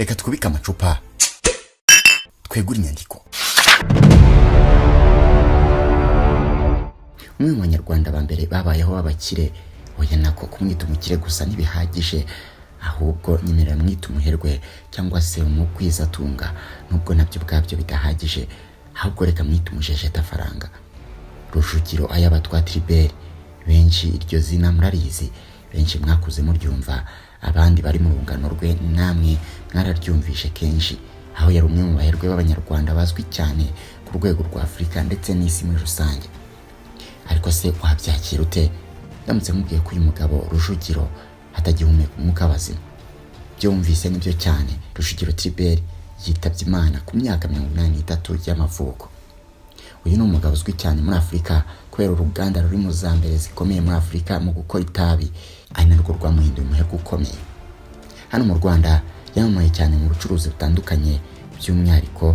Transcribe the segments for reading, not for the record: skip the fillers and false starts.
Reka twubike amacupa, twegure inyandiko. Umwe mu Banyarwanda ba mbere babayeho b'abakire, oya, nako kumwita umukire gusa ntibihagije, ahubwo nyemerera mwita umuherwe cyangwa se umugwizatunga, nubwo nabyo ubwabyo bidahagije, ahubwo reka mwita umujejetafaranga. Rujugiro Ayabatwa Tribert, benshi iryo zina murarizi, benshi mwakuze muryumva, abandi bari mu rungano rwe namwe mwararyumvishe kenshi, aho yari umwe mu baherwe b'Abanyarwanda bazwi cyane ku rwego rwa Afurika ndetse n'isi muri rusange. Ariko se wabyakira ute ndamutse nkubwiye ko uyu mugabo Rujugiro atagihumeka umwuka w'abazima? Byumvise nibyo cyane, Rujugiro Tribert yitabye Imana ku myaka 83 y'amavuko. Uyu ni umugabo uzwi cyane muri Afurika kubera uruganda ruri mu za mbere zikomeye muri Afurika mu gukora itabi, ari narwo rwamuhinduye umuherwe ukomeye. Hano mu Rwanda yamamaye cyane mu bucuruzi butandukanye, by'umwihariko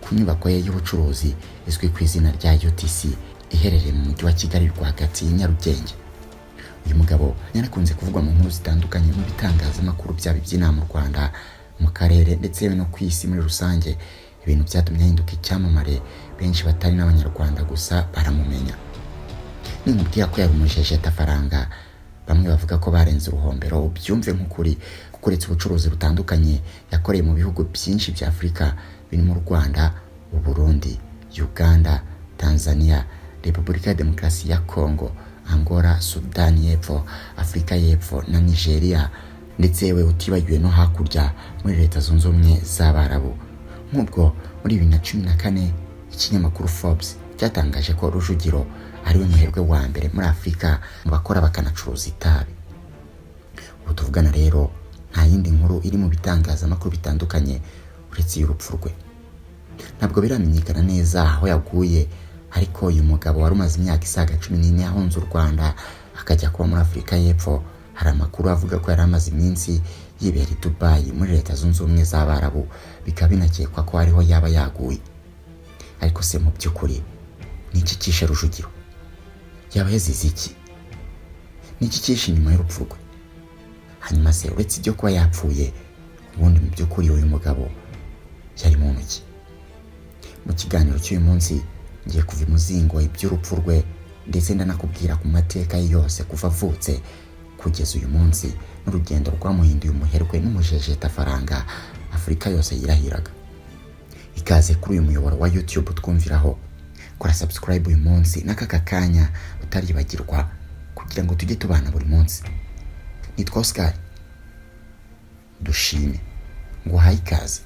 ku nyubako ye y'ubucuruzi izwi ku izina rya UTC, iherereye mu Mujyi wa Kigali rwagati i Nyarugenge. Uyu mugabo yanakunze kuvugwa mu nkuru zitandukanye mu bitangazamakuru, byaba iby'inaha mu Rwanda, mu karere ndetse no ku isi muri rusange, ibintu byatumye ahinduka icyamamare, benshi batari n'Abanyarwanda gusa baramumenya. Nimubwira ko yari umujejetafaranga, bamwe bavuga ko barenze uruhombero, ubyumve nk'ukuri, kuko uretse ubucuruzi butandukanye yakoreye mu bihugu byinshi bya Afurika birimo u Rwanda, Uburundi, Uganda, Tanzania, Repubulika ya Demokarasi ya Kongo, Angola, Sudani y'Epfo, Afurika y'Epfo na Nigeria, ndetse yewe utibagiwe no hakurya muri Leta Zunze Ubumwe z'Abarabu. Nk'ubwo muri 2014 ikinyamakuru Forbes cyatangaje ko Rujugiro ariwe muherwe wa mbere muri Afurika mu bakora bakanacuruza itabi. Ubu tuvugana rero nta yindi nkuru iri mu bitangazamakuru bitandukanye uretse iy'urupfu rwe. Ntabwo biramenyekana neza aho yaguye, ariko uyu mugabo wari umaze imyaka isaga 14 ahunze u Rwanda akajya kuba muri Afurika y'Epfo, hari amakuru avuga ko yari amaze iminsi yibera i Dubai muri Leta Zunze Ubumwe z'Abarabu, bikaba binakekwa ko ariho yaba yaguye. Ariko se mu by'ukuri ni iki cyishe Rujugiro? Yaba yazize iki? Ni iki cyishe inyuma y'urupfu rwe? Hanyuma se uretse ibyo kuba yapfuye, ubundi mu by'ukuri uyu mugabo yari muntu ki? Mu kiganiro cy'uyu munsi ngiye kuva imuzingo iby'urupfu rwe, ndetse ndanakubwira ku mateka ye yose kuva avutse kugeza uyu munsi, n'urugendo rwamuhinduye umuherwe n'umujejetafaranga Afurika yose yirahiraga. Ikaze kuri uyu muyoboro wa YouTube twumviraho. Kora subscribe uyu munsi n'akaka kanya utaribagirwa, kugira ngo tujye tubana buri munsi. Nitwa Oscar Dushime, nguhaye ikaze.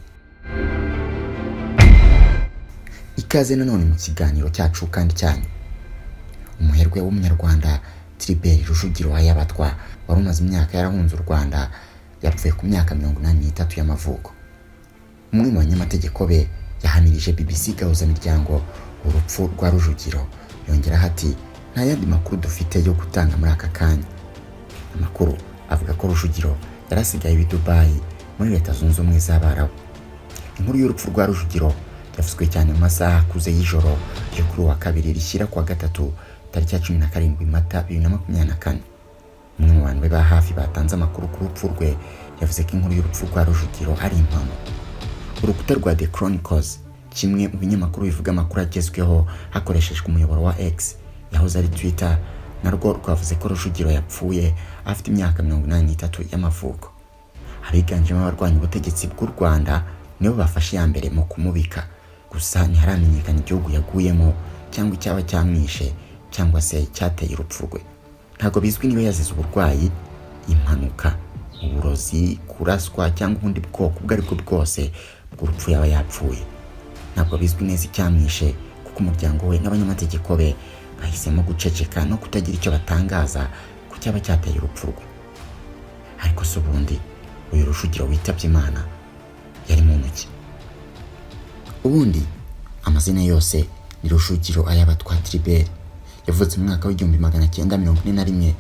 Ikaze nanone mu kiganiro cyacu kandi cyanyu. Umuherwe w'Umunyarwanda Tribert Rujugiro Ayabatwa, wari umaze imyaka yarahunze u Rwanda, yapfuye ku myaka 83 y'amavuko. Umwe mu banyamategeko be yahamirije BBC Gahuzamiryango urupfu rwa Rujugiro, yongeraho ati: "Nta yandi makuru dufite yo gutanga muri aka kanya." Amakuru avuga ko Rujugiro yari asigaye i Dubai muri Leta Zunze Ubumwe z'Abarabu. Inkuru y'urupfu rwa Rujugiro yavuzwe cyane mu masaha akuze y'ijoro ryo kuri uwa kabiri rishyira kuwa gatatu, tariki ya 17 Mata 2024. Umwe mu bantu be ba hafi batanze amakuru ku rupfu rwe yavuze ko inkuru y'urupfu rwa Rujugiro ari impamo. Urukuta rwa The Chronicles, kimwe mu binyamakuru bivuga amakuru agezweho hakoreshejwe umuyoboro wa X yahoze ari Twitter, narwo rwavuze ko Rujugiro yapfuye afite imyaka 83 y'amavuko. Abiganjemo abarwanya ubutegetsi bw'u Rwanda nibo bafashe iya mbere mu kumubika, gusa ntiharamenyekana igihugu yaguyemo cyangwa icyaba cyamwishe cyangwa se cyateye urupfu rwe. Ntabwo bizwi niba yazize uburwayi, impanuka, uburozi, kuraswa cyangwa ubundi bwoko ubwo aribwo bwose bw'urupfu yaba yapfuye. Ntabwo bizwi neza icyamwishe, kuko umuryango we n'abanyamategeko be bahisemo guceceka no kutagira icyo batangaza ku cyaba cyateye urupfu rwe. Ariko se ubundi uyu Rujugiro witabye Imana yari muntu ki? Ubundi amazina yose ni Rujugiro Ayabatwa Tribert. Yavutse mu mwaka w'1941,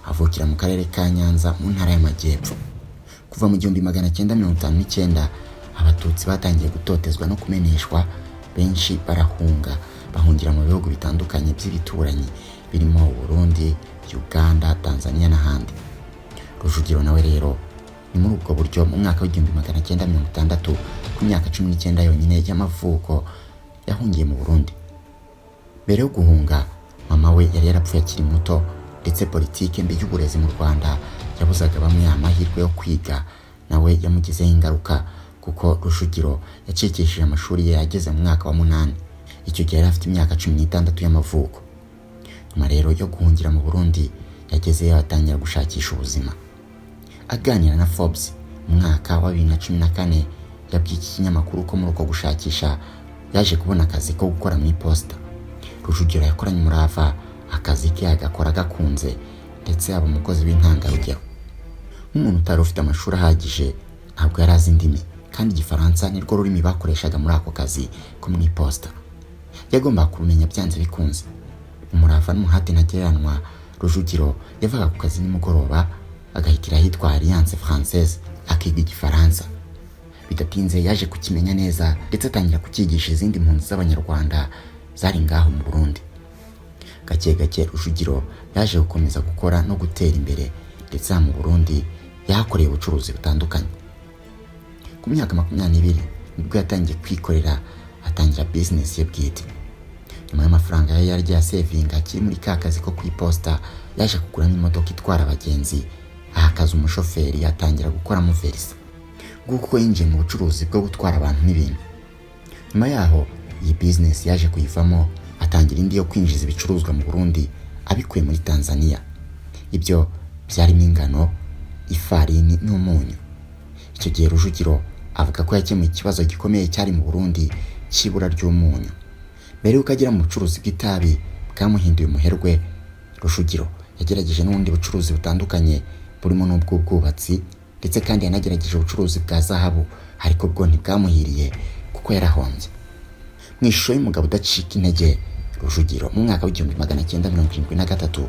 avukira mu Karere ka Nyanza mu Ntara y'Amajyepfo. Kuva mu 1959 Abatutsi batangiye gutotezwa no kumeneshwa, benshi barahunga, bahungira mu bihugu bitandukanye by'ibituranyi birimo Burundi, Uganda, Tanzania n'ahandi. Rujugiro nawe rero Ni muri ubwo buryo mu mwaka w'1960, ku myaka 19 yonyine y'amavuko, yahungiye mu Burundi. Mbere yo guhunga, mama we yari yarapfuye akiri muto, ndetse politike mbi y'uburezi mu Rwanda yabuzaga bamwe amahirwe yo kwiga nawe yamugizeho ingaruka, kuko Rujugiro yacikishije amashuri ye ageze mu mwaka wa munani. Icyo gihe yari afite imyaka 16 y'amavuko. Nyuma rero yo guhungira mu Burundi, yagezeyo atangira gushakisha ubuzima. Aganira na Forbes mu mwaka wa 2014, yabwiye iki kinyamakuru ko muri uko gushakisha yaje kubona akazi ko gukora mu iposita. Rujugiro yakoranye umurava, akazi ke agakora gakunze, ndetse aba umukozi w'intangarugero. Nk'umuntu utari ufite amashuri ahagije, ntabwo yari azi indimi, kandi Igifaransa nirwo rurimi bakoreshaga muri ako kazi ko mu iposita. Yagombaga kurumenya byanze bikunze. Umurava n'umuhate ntagereranywa, Rujugiro yavaga ku kazi nimugoroba agahitira ahitwa Alliance Française akiga Igifaransa. Bidatinze yaje kukimenya neza, ndetse atangira kucyigisha izindi mpunzi z'Abanyarwanda zari ngaho mu Burundi. Gake gake Rujugiro yaje gukomeza gukora no gutera imbere, ndetse aha mu Burundi yahakoreye ubucuruzi butandukanye. Ku myaka 22 nibwo yatangiye kwikorera, atangira bizinesi ye bwite. Nyuma y'amafaranga yari yaragiye asevinga akiri muri ka kazi ko ku iposita, yaje kuguramo imodoka itwara abagenzi, aha akazi umushoferi, atangira gukoramo verisa. Nguko uko yinjiye mu bucuruzi bwo gutwara abantu n'ibintu. Nyuma yaho iyi bizinesi yaje kuyivamo, atangira indi yo kwinjiza ibicuruzwa mu Burundi abikuye muri Tanzania. Ibyo byarimo ingano, ifarini n'umunyu. Icyo gihe Rujugiro avuga ko yakemuye ikibazo gikomeye cyari mu Burundi cy'ibura ry'umunyu. Mbere y'uko agera mu bucuruzi bw'itabi bwamuhinduye umuherwe, Rujugiro yagerageje n'ubundi bucuruzi butandukanye burimo n'ubw'ubwubatsi, ndetse kandi yanagerageje ubucuruzi bwa zahabu, ariko bwo ntibwamuhiriye kuko yarahombye. Mu ishusho y'umugabo udacika intege, Rujugiro mu mwaka w'1973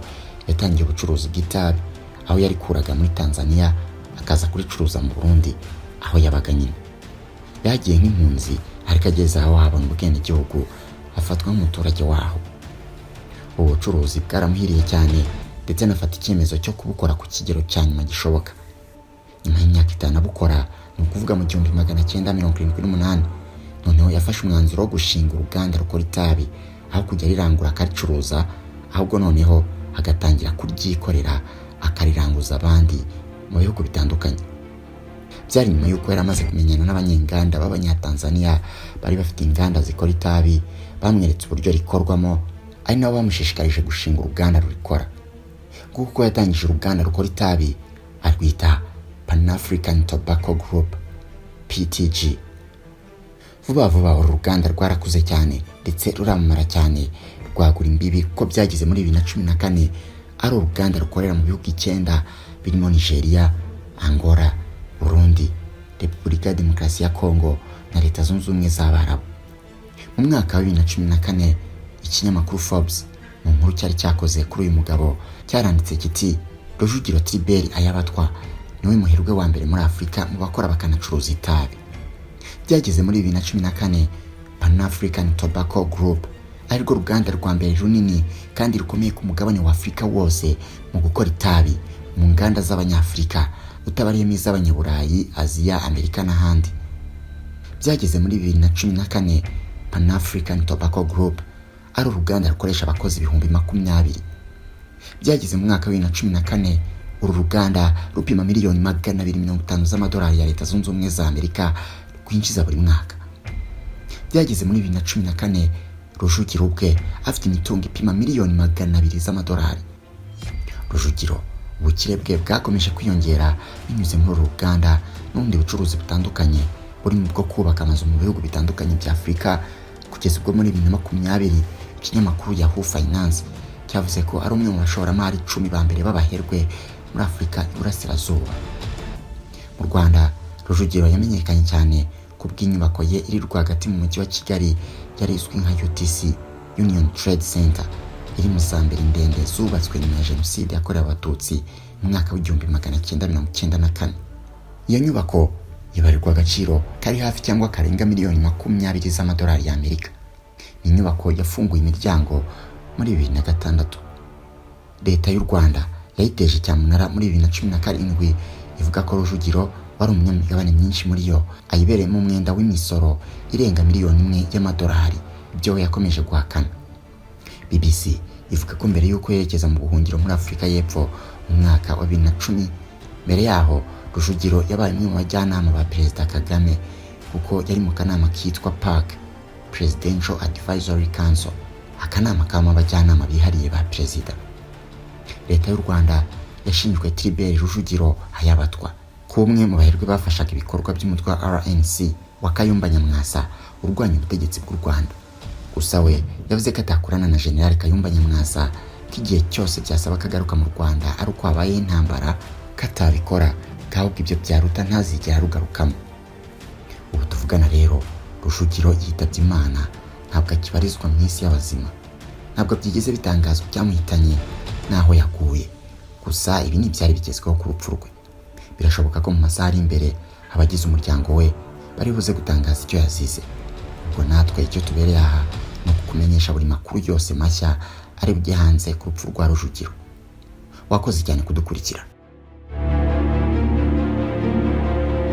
yatangiye ubucuruzi bw'itabi, aho yarikuraga muri Tanzania akaza kuricuruza mu Burundi aho yabaga nyine. Yagiye nk'impunzi, ariko ageze aho habona ubwenegihugu, afatwa nk'umuturage waho. Ubu bucuruzi bwaramuhiriye cyane, ndetse anafata icyemezo cyo kubukora ku kigero cya nyuma gishoboka. Nyuma y'imyaka 5 abukora, ni ukuvuga mu 1978, noneho yafashe umwanzuro wo gushinga uruganda rukora itabi, aho kujya rirangura akaricuruza, ahubwo noneho agatangira kuryikorera akariranguza abandi mu bihugu bitandukanye. Byari nyuma y'uko yari amaze kumenyana n'abanyenganda b'Abanyatanzaniya bari bafite inganda zikora itabi, bamweretse uburyo rikorwamo, ari nabo bamushishikarije gushinga uruganda rurikora. Nguko yatangije uruganda rukora itabi, arwita Pan African Tobacco Group, PTG. Vuba vuba uru ruganda rwarakuze cyane, ndetse ruramamara cyane, rwagura imbibi, kuko byageze muri 2014 ari uruganda rukorera mu bihugu icyenda birimo Nigeria, Angola, Burundi, Repubulika ya Demokarasi ya Kongo na Leta Zunze Ubumwe z'Abarabu. Mu mwaka wa 2014, ikinyamakuru Forbes mu nkuru cyari cyakoze kuri uyu mugabo cyaranditse kiti: "Rujugiro Tribert Ayabatwa niwe muherwe wa mbere muri Afurika mu bakora bakanacuruza itabi." Byageze muri 2014 Pan African Tobacco Group arirwo ruganda rwa mbere runini kandi rukomeye ku mugabane wa Afurika wose mu gukora itabi mu nganda z'Abanyafurika, utabariyemo iz'Abanyaburayi, Aziya, Amerika n'ahandi. Byageze muri 2014 Pan African Tobacco Group ari uruganda rukoresha abakozi 20,000. Byageze mu mwaka wa 2014 uru ruganda rupima miliyoni 250 z'amadolari ya Leta Zunze Ubumwe za Amerika rwinjiza buri mwaka. Byageze muri 2014 Rujugiro ubwe afite imitungo ipima miliyoni 200 z'amadolari. Rujugiro ubukire bwe bwakomeje kwiyongera binyuze muri uru ruganda n'ubundi bucuruzi butandukanye burimo bwo kubaka amazu mu bihugu bitandukanye bya Afurika, kugeza ubwo muri 2020 ikinyamakuru Yahoo Finance cyavuze ko ari umwe mu bashoramari 10 ba mbere b'abaherwe muri Afurika y'Iburasirazuba. Mu Rwanda, Rujugiro yamenyekanye cyane ku bw'inyubako ye iri rwagati mu mujyi wa Kigali yari izwi nka UTC, Union Trade Center, iri mu za mbere ndende zubatswe nyuma ya Jenoside yakorewe Abatutsi mu mwaka w'1994. Iyo nyubako ibarirwa agaciro kari hafi cyangwa karenga miliyoni 20 z'amadolari y'Amerika. Ni inyubako yafunguye imiryango muri 2006. Leta y'u Rwanda yayiteje cyamunara muri 2017. ivuga ko Rujugiro wari umunyamigabane myinshi muri yo ayibereyemo umwenda w'imisoro irenga miliyoni 1 y'amadolari, ibyo we yakomeje guhakana. BBC ivuga ko mbere y'uko yerekeza mu buhungiro muri Afurika y'Epfo mu mwaka wa 2010, mbere yaho Rujugiro yabaye umwe mu bajyanama ba Perezida Kagame, kuko yari mu kanama kitwa PAC, Presidential Advisory Council, akanama kabamo abajyanama bihariye ba perezida. Leta y'u Rwanda yashinjwe Tribert Rujugiro Hayabatwa kuba umwe mu baherwe bafashaga ibikorwa by'umutwe wa RNC wa Kayumba Nyamwasa urwanya ubutegetsi bw'u Rwanda. Gusa we yavuze ko atakorana na General Kayumba Nyamwasa, ko igihe cyose byasaba ko agaruka mu Rwanda ari uko habayeho intambara katabikora, ahubwo ibyo byaruta ntazigera arugarukamo. Ubu tuvugana rero, Rujugiro yitabye Imana, ntabwo akibarizwa mu isi y'abazima. Ntabwo byigeze bitangazwa icyamuhitanye n'aho yaguye, gusa ibi ni ibyari bigezweho ku rupfu rwe. Birashoboka ko mu masaha ari imbere abagize umuryango we bari buze gutangaza icyo yazize. Ubwo natwe icyo tubereye aha ni ukukumenyesha buri makuru yose mashya ari bujye hanze ku rupfu rwa Rujugiro. Wakoze cyane kudukurikira.